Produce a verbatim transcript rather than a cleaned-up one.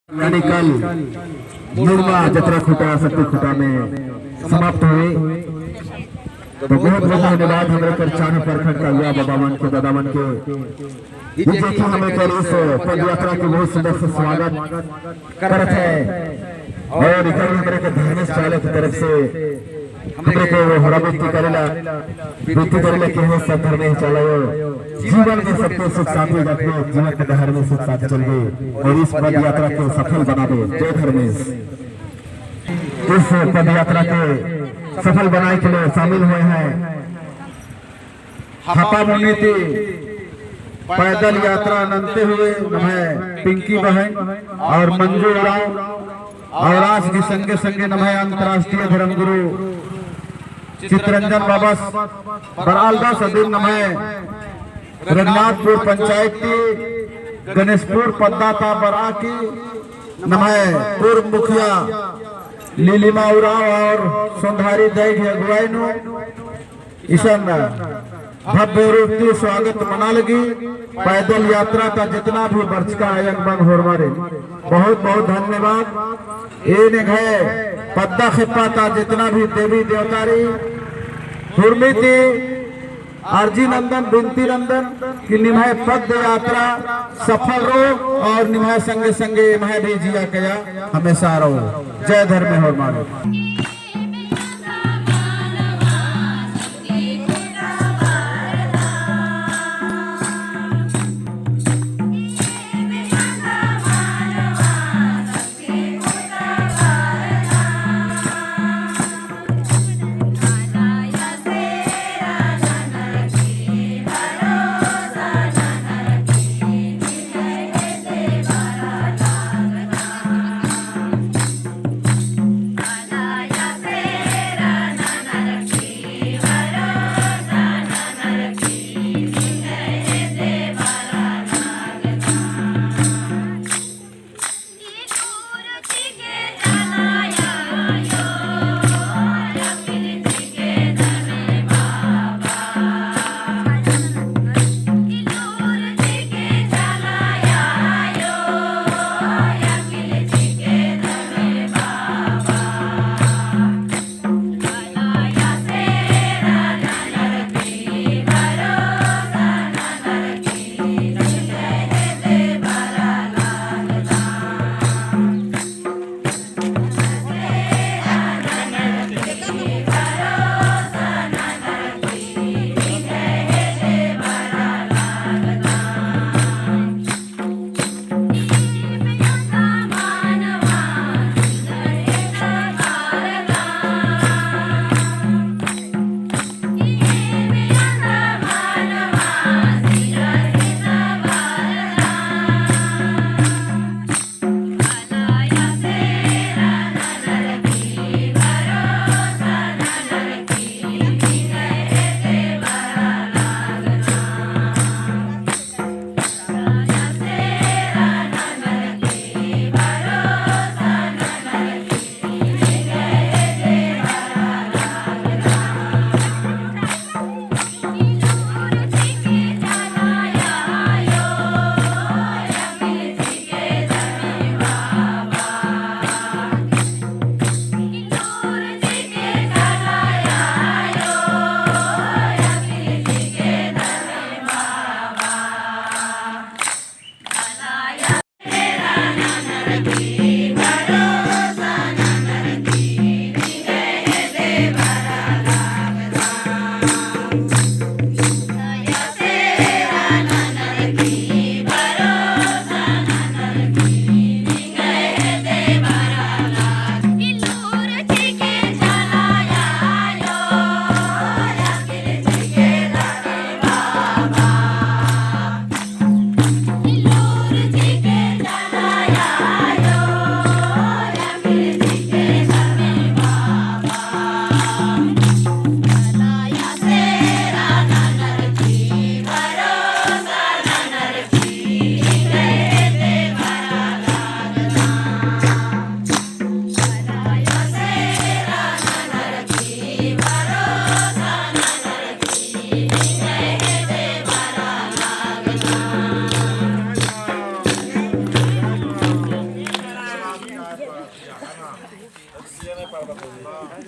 यानी कल मुड़मा जतरा खुटा, शक्ति खुटा में समाप्त हुई। तो बहुत बहुत धन्यवाद हमरे कर चान्हो प्रखंड का युवा बाबा मन के, दादा मन के, ये देखिए हमरे कर इस पद यात्रा के बहुत सुंदर से स्वागत करत है। और इधर हमरे के धर्मेश चालक की तरफ से हमरे के वो हरा बिनती करेला, बिनती करेला कि हे सब धर्मेश चालायो, जीवन में सबके सुख शांति रखबे, जीवन के डहर में सुख शांति चलबे और इस पद यात्रा को सफल बनाबे। जय धर्मेश। इस पद यात्रा के सफल बनाए के लिए शामिल हुए हैं हापामुनी ती पैदल यात्रा नन्ते हुए नम्है पिंकी बहन और मंजू उराँव और आस गही संगे संगे नम्है अंतर्राष्ट्रीय धर्मगुरु चितरंजन बाबस बरआलदस अदिन नम्है रघुनाथपुर पंचायत ती गणेशपुर पद्दा ता बरआ की नम्है पूर्व मुखिया लीलिमा उराँव और सोंधारी दई गही अगुवाई नू इसन भव्य रूप ती स्वागत मना लगी। पैदल यात्रा ता जितना भी बरचका अयंग बंग होरमारिन बहुत बहुत धन्यवाद। एन एंग्है पद्दा खेप्पा ता जितना भी देवी देवता रई, हुरमी ती अर्जी नन्दन, बिनती नन्दन कि निम्है पद यात्रा सफल रओ और निम्है संगे संगे एम्है भी जिया कया हमेशा रओ। जय धर्मे होरमारिन।